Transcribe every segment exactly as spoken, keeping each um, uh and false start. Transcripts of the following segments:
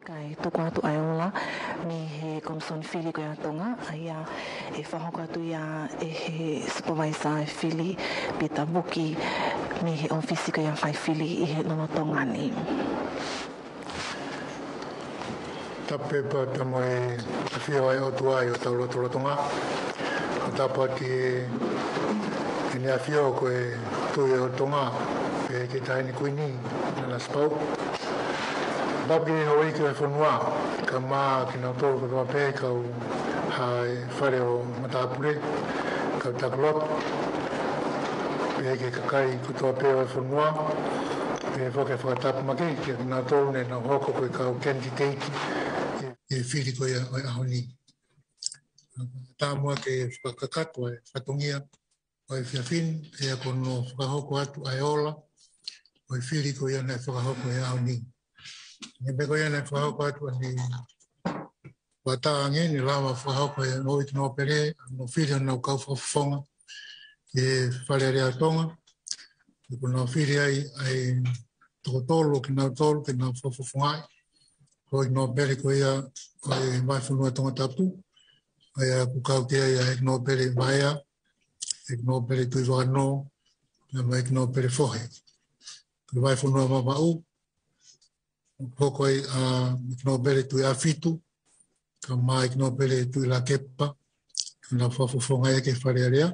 Kae tuku atu ʻa e ola mei he Komisoni Fili ko ia ʻa Tonga, ʻa ia ʻe fakahoko atu ia ʻe he Supervisor ʻa e Fili, Pita Vuki, mei he ʻŌfisi ko ia ʻa e Fai Fili ʻi he lolotonga ni. Tapu pē pea mo e ʻafio ʻa e ʻOtua ʻi hotau lotolotonga. Tapu atu ki Heʻene ʻAfio ko e Tuʻi ʻo Tonga, pehē ki he Taʻahine Kuini, Nanasipauʻu. Tapu ki he houʻeiki ʻo e fonua, kae ʻumaʻā kinautolu kotoa pē kau ʻi he fale ʻo matāpule, kau taki lotu. Pehē ki he kakai kotoa pē ʻo e fonua, pehē foki e fakatapu makehe kiate kinautolu ne nau hoko ko e kau kanititeiti ʻi he fili ko ia ʻo e ʻaho ni. Tāmuʻa ke fakakakato e fatongia ʻo e efiafi ni, pea ko hono fakahoko atu ʻa e ola ʻo e fili ko ia naʻe fakahoko he ʻaho ni. Ko e meʻa ko ia naʻe fakahoko atu ʻanenai, ʻoku ʻatā ange ne lava fakahoko ʻe he houʻeiki nōpele ʻa hono fili honau kau fakafofonga ki he Fale Alea ʻo Tonga. Kuo nau fili ai ʻa e toko tolu ʻo kinautolu ke nau fakafofongaʻi houʻeiki nōpele ko ia ʻo e Vahefonua Tongatapu. ʻA ia ʻoku kau ki ai ʻa e ʻEiki Nōpele Vaea, ʻEiki Nōpele Tuʻivakanō, pea mo e ʻEiki Nōpele Fohe. Ko e Vahefonua Vavaʻu, ʻoku hoko ai ʻa e ʻEiki Nōpele Tuʻiʻāfitu, kae ʻumaʻā e ʻEiki Nōpele Tuʻilakepa, ke nau fakafofongaʻi ki he Fale Alea.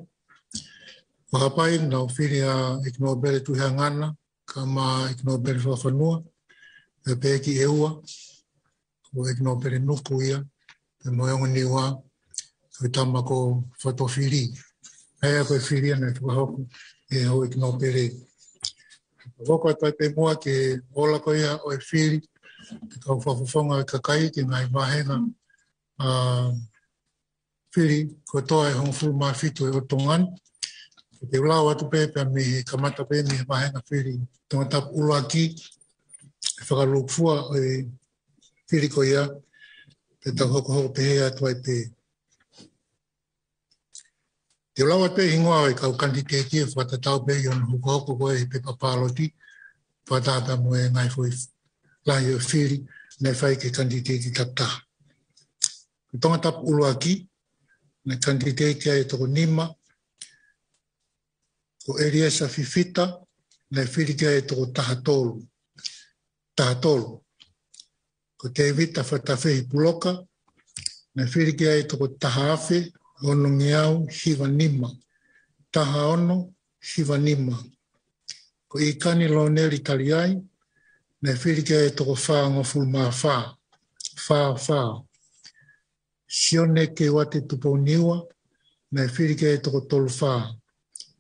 Ko Haʻapai, nau fili ʻa e ʻEiki Nōpele Tuʻihangana, kae ʻumaʻā e ʻEiki Nōpele Fakafanua, pea pehē ki ʻEua, ko e ʻEiki Nōpele Nuku ia, pea mo e ongo Niua, ko e tama ko Fatofili. ʻA ia ko e fili ia naʻe fakahoko ʻe he houʻeiki nōpele. Hoko atu ai pē muʻa ki he ola ko ia ʻo e fili ki he kau fakafofonga ʻo e kakai ki he ngaahi vāhenga, ʻa, fili kotoa ʻe hongofulu mā fitu ʻo Tonga ni. Te u lau atu pē pea mei he kamata pē mei he vāhenga fili Tongatapu ʻuluaki, ʻe fakalūkufua ʻo e fili ko ia, pea tau hokohoko pehē atu ai pē. Te u lau atu pē hingoa ʻo e kau kanititeiti ʻe fakatatau pē ʻi hono hokohoko ko ē he pepa pāloti, fakatatau mo e ngaahi foʻi lahi ʻo e fili naʻe fai ki he kanititeiti takitaha. Ko Tongatapu ʻuluaki, naʻe kanititeiti ai e toko nima, ko ʻEliesa Fifita, naʻe fili ki ai e toko taha tolu. Taha tolu. Ko Tēvita Fatafehi Puloka, naʻe fili ki ai e toko taha afe onongeau hiva nima. Taha ono hiva nima. Ko ʻIkani Loneli Taliai, naʻe fili ki ai e toko fāngofulu mā fā. Fā fā. Sione Keuate Tupouniua, naʻe fili ki ai e toko tolu fā.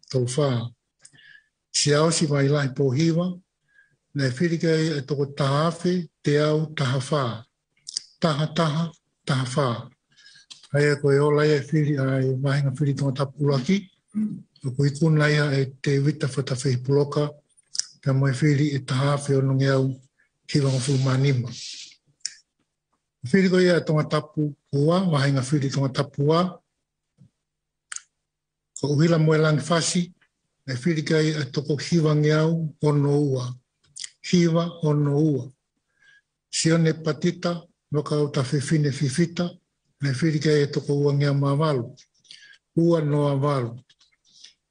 Tolu fā. Siaosi Vailahi Pōhiva, naʻe fili ki ai e toko taha afe teau taha fā. Taha taha taha fā. ʻA ia ko e ola ia e fili ʻa e vāhenga fili Tongatapu ʻuluaki, ʻoku ikuna ia ʻe Tēvita Fatafehi Puloka, pea mo e fili ʻe taha afe onongeau hivangofulu mā nima. Fili ko ia ʻa Tongatapu ua, vāhenga fili Tongatapu ua, ko ʻUhila Moelangi Fasi, naʻe fili ki ai e toko hivangeau ono ua. Hiva ono ua. Sione Patita Nokauta Fefine Fifita, naʻe fili ki ai e toko uangeau mā valu. Ua noa valu.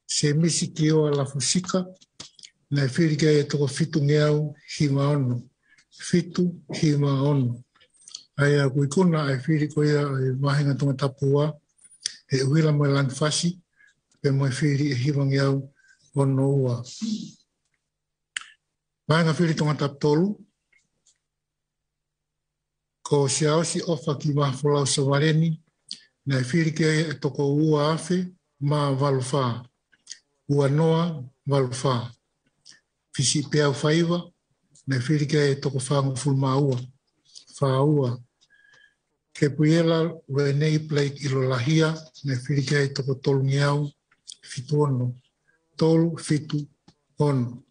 Sēmisi Kioa Lafusika, naʻe fili ki ai e toko fitungeau hiva ono. Fitu hiva ono. ʻA ia ʻoku ikuna ʻa e fili ko ia ʻa e vāhenga Tongatapu ua, ʻe ʻUhila Moelangi Fasi, pea mo e fili ʻe hivangeau ono ua. Vāhenga fili Tongatapu tolu, ko Siaosi ʻOfakivaha Folau Savaleni, naʻe fili ki ai e toko ua afe mā valu fā. Ua noa valu fā. Fisiʻipeau Faiva, naʻe fili ki ai e toko fāngofulu mā ua. Fā ua. Kepuiela Renei Blake ʻIlolahia, naʻe fili ki ai e toko tolungeau fitu ono. Tolu fitu ono.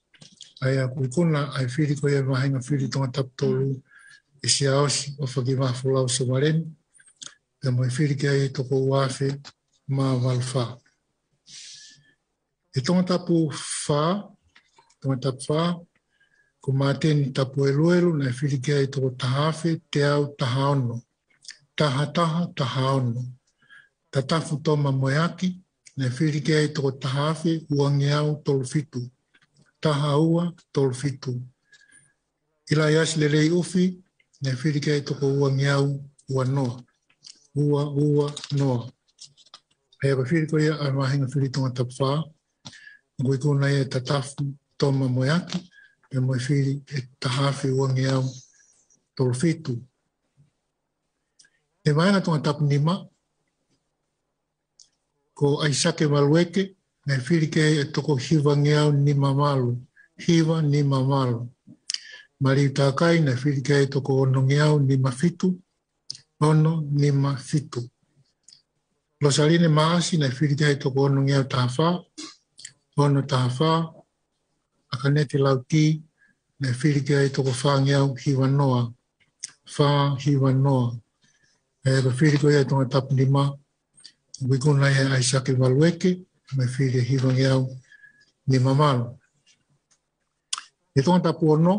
ʻA ia ʻoku ikuna ʻa e fili ko ia ʻa e vāhenga fili Tongatapu tolu, ʻe Siaosi ʻOfakivaha Folau Savaleni, pea mo e fili ki ai e toko ua afe mā valu fā. ʻI Tongatapu fā, Tongatapu fā, Ko Māteni Tapueluelu, naʻe fili ki ai e toko taha afe teau taha ono. Taha taha taha ono. Tatafu Toma Moeaki, naʻe fili ki ai e toko taha afe uangeau tolu fitu. Taha ua tolu fitu. ʻIlaiasi Lelei ʻUfi, naʻe fili ki ai e toko uangeau ua noa. Ua ua noa. ʻA ia ko e fili ko ia ʻa e vahenga fili Tongatapu fā, ʻoku ikuna ia ʻe Tatafu Toma Moeaki, pea mo e fili ʻe taha afe uangeau tolu fitu. ʻI he vahenga Tongatapu nima, ko ʻAisake Valueke, naʻe fili ki ai e toko hivangeau nima valu, hiva nima valu. Maliu Takai, naʻe fili ki ai e toko onongeau nima fitu, ono nima fitu. Losaline Maasi, naʻe fili ki ai e toko onongeau taha fā, ono taha fā. ʻAkaneti Lauti, naʻe fili ki ai e toko fāngeau hiva noa, fā hiva noa. ʻA ia ko e fili ko ia ʻa Tongatapu nima, ʻoku ikuna ia ʻe ʻAisake Valueke, mo e fili ʻe hivangeau nima valu. ʻI he Tongatapu ono,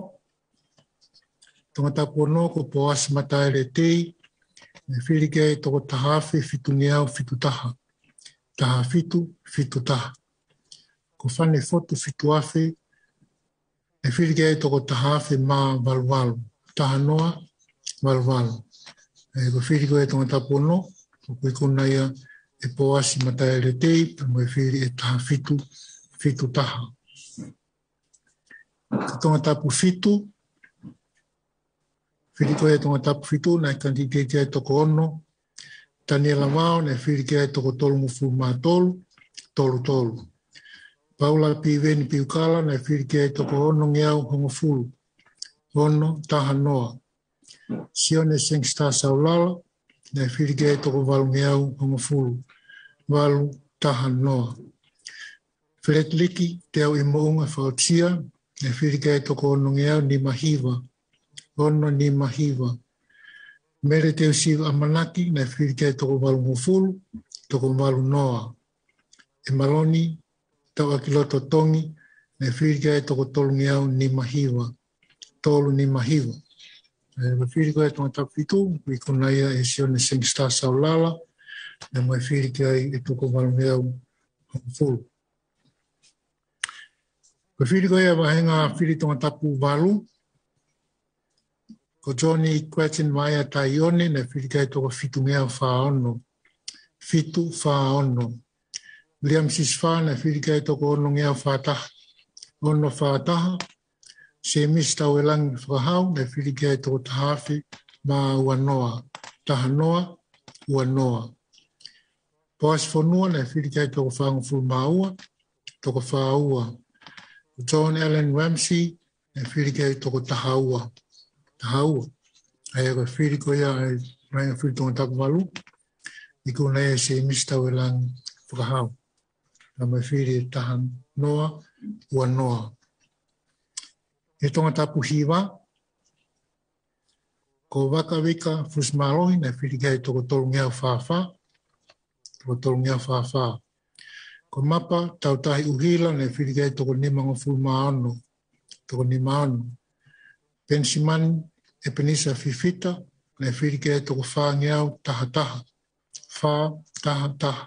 Tongatapu ono ko Poasi Mataele Tei, naʻe fili ki ai e toko taha afe fitungeau fitu taha. Taha fitu fitu taha. Ko Fane Fotu Fituafe, naʻe fili ki ai e toko taha afe mā valu valu. Taha noa valu valu. ʻA ia ko e fili ko ia ʻa Tongatapu ono, ʻoku ikuna ia ʻe Poasi Mataele Tei, pea mo e fili ʻe taha fitu fitu taha. Ko Tongatapu fitu, fili ko ia ʻa Tongatapu fitu, naʻe kanititeiti ai e toko ono. Taniela Vao, naʻe fili ki ai e toko tolungofulu mā tolu, tolu tolu. Paula Piveni Piukala, naʻe fili ki ai e toko onongeau hongofulu, ono taha noa. Sione Sangster Saulala, naʻe fili ki ai e toko valungeau hongofulu, valu taha noa. Feletiliki Teauʻimoʻunga Faotia, naʻe fili ki ai e toko onongeau nima hiva, ono nima hiva. Mele Teusiva ʻAmanaki, naʻe fili ki ai e toko valungofulu, toko valu noa. ʻEmaloni Tauʻakiloto Tongi, naʻe fili ki ai e toko tolungeau nima hiva, tolu nima hiva. ʻA ia ko e fili ko ia ʻa Tongatapu fitu, ʻoku ikuna ia ʻe Sione Sangster Saulala, pea mo e fili ki ai ʻe toko valungeau hongofulu. Ko e fili ko ia ʻa e vahenga fili Tongatapu valu, ko Johnny Quatin Vaea Taione, naʻe fili ki ai e toko fitungeau fā ono, fitu fā ono. William Sisifā, naʻe fili ki ai e toko onongeau fā taha, ono fā taha. Semisi Tauelangi Fakahau, naʻe fili ki ai e toko taha afe mā ua noa, taha noa ua noa. Poasi Fonua, naʻe fili ki ai e toko fāngofulu mā ua, toko fā ua. John Allen Ramsey, naʻe fili ki ai e toko taha ua, taha ua. ʻA ia ko e fili ko ia ʻa e vahenga fili Tongatapu valu, ʻoku ikuna ia ʻe Semisi Tauelangi Fakahau, pea mo e fili ʻe taha noa ua noa. ʻI he Tongatapu hiva, ko Vakavika Fusimālohi, naʻe fili ki ai e toko tolungeau fā fā, toko tolungeau fā fā. Ko Mapa Tautahi ʻUhila, naʻe fili ki ai e toko nimangofulu mā ono, toko nima ono. Penisimani ʻEpenisa Fifita, naʻe fili ki ai e toko fāngeau taha taha, fā taha taha.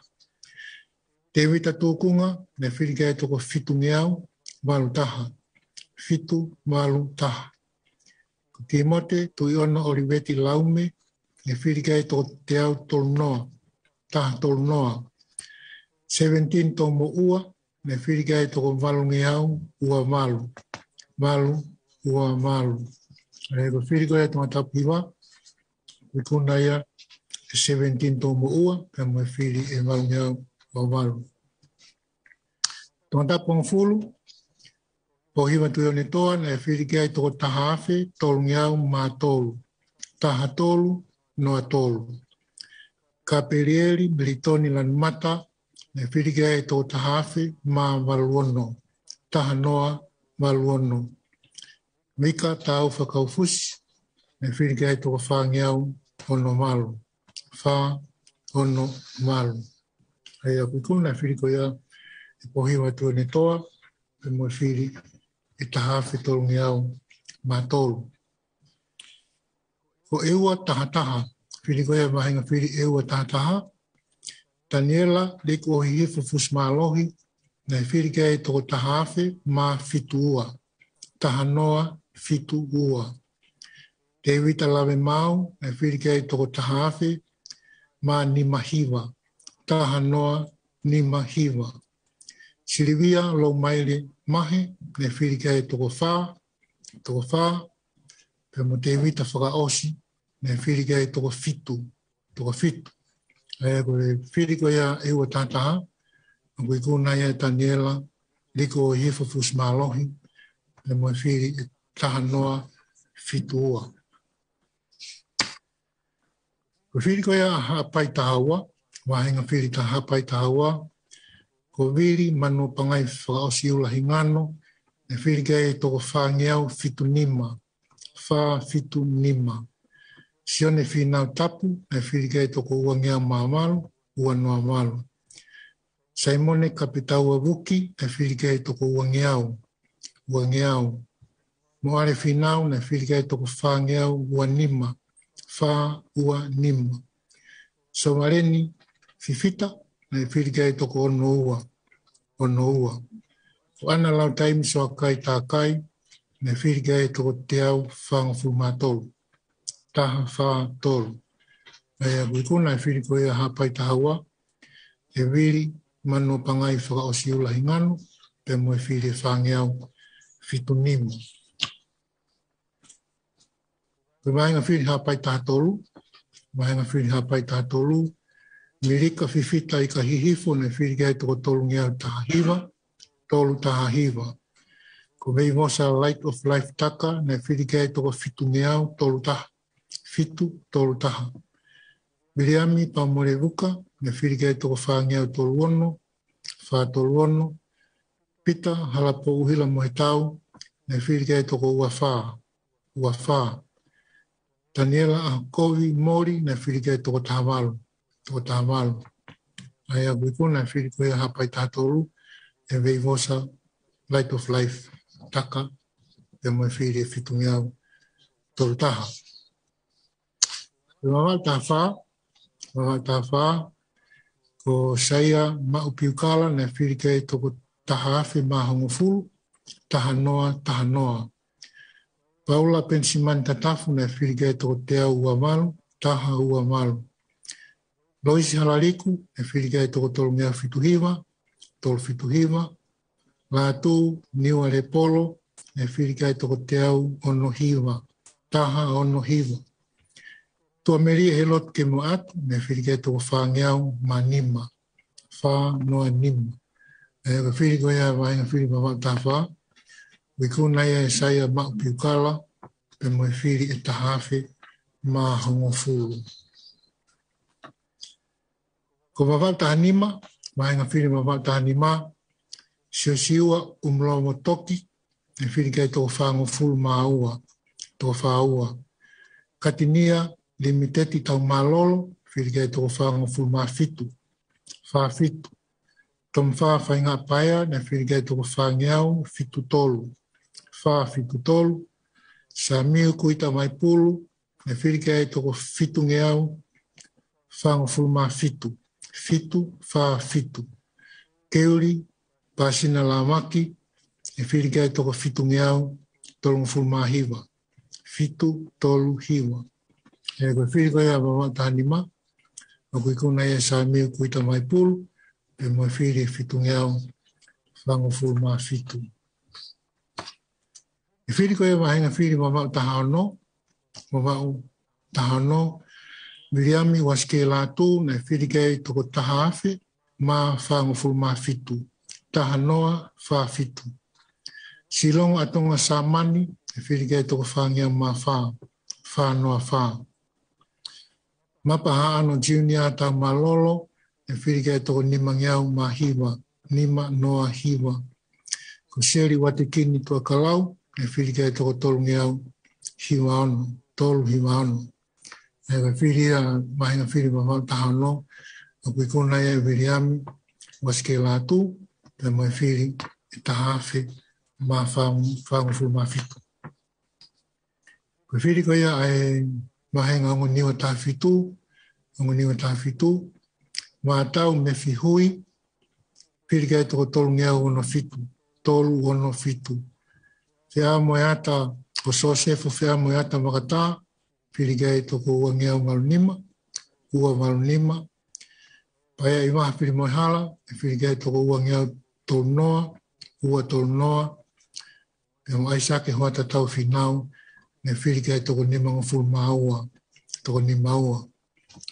Tēvita Tūkunga, naʻe fili ki ai e toko fitungeau valu taha, fitu valu taha. Ko Tīmote Tuʻiono ʻOliveti Laume, naʻe fili ki ai e toko teau tolu noa, taha tolu noa. Seventeen Tomoʻua, naʻe fili ki ai e toko valungeau ua valu, valu ua valu. ʻA ia ko e fili ko ia ʻa Tongatapu hiva, ʻoku ikuna ia ʻe Seventeen Tomoʻua, pea mo e fili ʻe valungeau ua valu. Tongatapu hongofulu, Pōhiva Tuʻiʻonetoa, naʻe fili ki ai e toko taha afe tolungeau mā tolu, taha tolu noa tolu. Kapelieli Militoni Lanumata, naʻe fili ki ai e toko taha afe mā valu ono, taha noa valu ono. Mika Taufa Kaufusi, naʻe fili ki ai e toko fāngeau ono valu, fā ono valu. ʻA ia ʻoku ikuna e fili ko ia ʻe Pōhiva Tuʻiʻonetoa, pea mo e fili ʻe taha afe tolungeau mā tolu. Ko e ua taha taha, fili ko ia ʻa e vahenga fili ʻe ua taha taha, Taniela Likuʻohihifo Fusimālohi, naʻe fili ki ai toko taha afe mā fitu ua, taha noa fitu ua. Tēvita Lavemaau, naʻe fili ki ai toko taha afe mā nima hiva, taha noa nima hiva. Silivia Loumaile Mahe, naʻe fili ki ai toko fā, toko fā, pea mo Tēvita Fakaʻosi, naʻe fili ki ai toko fitu, toko fitu. ʻA ia ko e fili ko ia ʻe ua taha taha, ʻoku ikuna ia ʻe Taniela Likuʻohihifo Fusimālohi, pea mo e fili ʻe taha noa fitu ua. Ko e fili ko ia ʻa Haʻapai taha ua, vahenga fili ʻa Haʻapai taha ua, ko Vili Manuapangai Fakaʻosiʻula Hingano, naʻe fili ki ai toko fāngeau fitu nima, fā fitu nima. Sione Fīnau Tapu, naʻe fili ki ai toko uangeau mā valu, ua noa valu. Saimone Kapitaua Vuki, naʻe fili ki ai toko uangeau, uangeau. Moale Fīnau, naʻe fili ki ai toko fāngeau ua nima, fā ua nima. Sovaleni Fifita, naʻe fili ki ai toko ono ua, ono ua. Ko ʻAna Lautaimi Soakai Takai, naʻe fili ki ai toko teau fāngofulu mā tolu, taha fā tolu. ʻA ia ʻoku ikuna e fili ko ia ʻa Haʻapai taha ua, ʻe Vili Manuapangai Fakaʻosiʻula Hingano, pea mo e fili ʻe fāngeau fitu nima. Ko e vahenga fili ʻa Haʻapai taha tolu, vahenga fili ʻa Haʻapai taha tolu, Milika Fifita Ikahihifo, naʻe fili ki ai toko tolungeau taha hiva, tolu taha hiva. Ko Veivosa Light of Life Taka, naʻe fili ki ai toko fitungeau tolu taha, fitu tolu taha. Viliami Paumole Vuka, naʻe fili ki ai toko fāngeau tolu ono, fā tolu ono. Pita Halapouhila Mohetau, naʻe fili ki ai toko ua fā, ua fā. Taniela ʻAhokovi Moli, naʻe fili ki ai toko taha valu, toko taha valu. ʻA ia ʻoku ikuna e fili ko ia ʻa Haʻapai taha tolu, ʻe Veivosa Light of Life Taka, pea mo e fili ʻe fitungeau tolu taha. Ko e Vavaʻu taha fā, Vavaʻu taha fā, ko Saia Maʻu Piukala, naʻe fili ki ai toko taha afe mā hongofulu, taha noa, taha noa. Paula Penisimani Tatafu, naʻe fili ki ai toko teau ua valu, taha ua valu. Loisi Halaliku, naʻe fili ki ai toko tolungeau fitu hiva, tolu fitu hiva. Lātū Niua Lepolo, naʻe fili ki ai toko teau ono hiva, taha ono hiva. Tuʻamelie Helotu Kemoʻatu, naʻe fili ki ai toko fāngeau mā nima, fā noa nima. ʻA ia ko e fili ko ia ʻa e vahenga fili Vavaʻu taha fā, ʻoku ikuna ia ʻe Saia Maʻu Piukala, pea mo e fili ʻe taha afe mā hongofulu. Ko Vavaʻu taha nima, vahenga fili Vavaʻu taha nima, Siosiua ʻUmulolo Toki, naʻe fili ki ai toko fāngofulu mā ua, toko fā ua. Katinia Limiteti Taumālolo, fili ki ai toko fāngofulu mā fitu, fā fitu. Tomifā Faingaʻapaea, naʻe fili ki ai toko fāngeau fitu tolu, fā fitu tolu. Samiu Kuita Vaipulu, naʻe fili ki ai toko fitungeau fāngofulu mā fitu, fitu fā fitu. Keuli Pāsina Lāmaki, naʻe fili ki ai toko fitungeau tolungofulu mā hiva, fitu tolu hiva. ʻA ia ko e fili ko ia ʻa Vavaʻu taha nima, ʻoku ikuna ia ʻe Samiu Kuita Vaipulu, pea mo e fili ʻe fitungeau fāngofulu mā fitu. ʻE fili ko ia ʻa e vahenga fili Vavaʻu taha ono, Vavaʻu taha ono, Viliami Uasikē Lātū, naʻe fili ki ai toko taha afe mā fāngofulu mā fitu, taha noa fā fitu. Silonga ʻa Tonga Sāmani, naʻe fili ki ai toko fāngeau mā fā, fā noa fā. Mapa Haʻano Junior Taumālolo, naʻe fili ki ai toko nimangeau mā hiva, nima noa hiva. Ko Seli Uatekini Tuʻakalau, naʻe fili ki ai toko tolungeau hiva ono, tolu hiva ono. ʻA ia ko e fili ʻa e vahenga fili Vavaʻu taha ono, ʻoku ikuna ia ʻe Viliami Uasikē Lātū, pea mo e fili ʻe taha afe mā fā, fāngofulu mā fitu. Ko e fili ko ia ʻa e vāhenga ongo niua taha fitu, ongo niua taha fitu, Mātau Mefi Hui, fili ki ai toko tolungeau ono fitu, tolu ono fitu. Feʻamoeata, ko Sosefo Feʻamoeata Makatā, fili ki ai toko uangeau valu nima, ua valu nima. Paea ʻi Vaha Filimoehala, ʻe fili ki ai toko uangeau tolu noa, ua tolu noa. Pea mo ʻAisake Hoata Taufinau, ne fili ki ai toko nimangofulu mā ua, toko nima ua.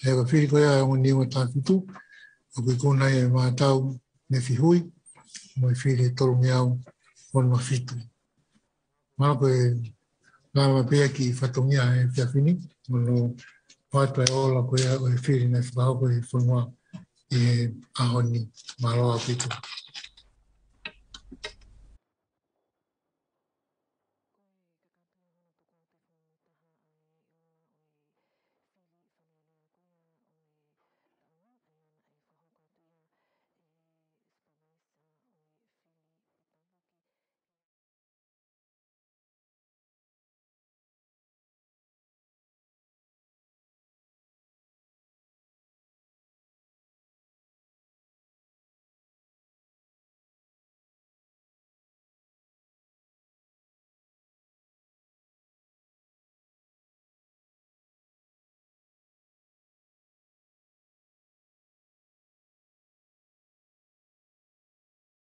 ʻA ia ko e fili ko ia ʻa e ongo niua taha fitu, ʻoku ikuna ia ʻe Mātau Mefi Hui, mo e fili ʻe tolungeau ono fitu. Mahalo ko e lava pē ia ki he fatongia ʻo e efiafi ni, mo hono ʻoatu e ola ko ia ʻo e fili naʻe fakahoko ʻi he fonua ʻi he ʻaho ni. Mālō ʻaupito.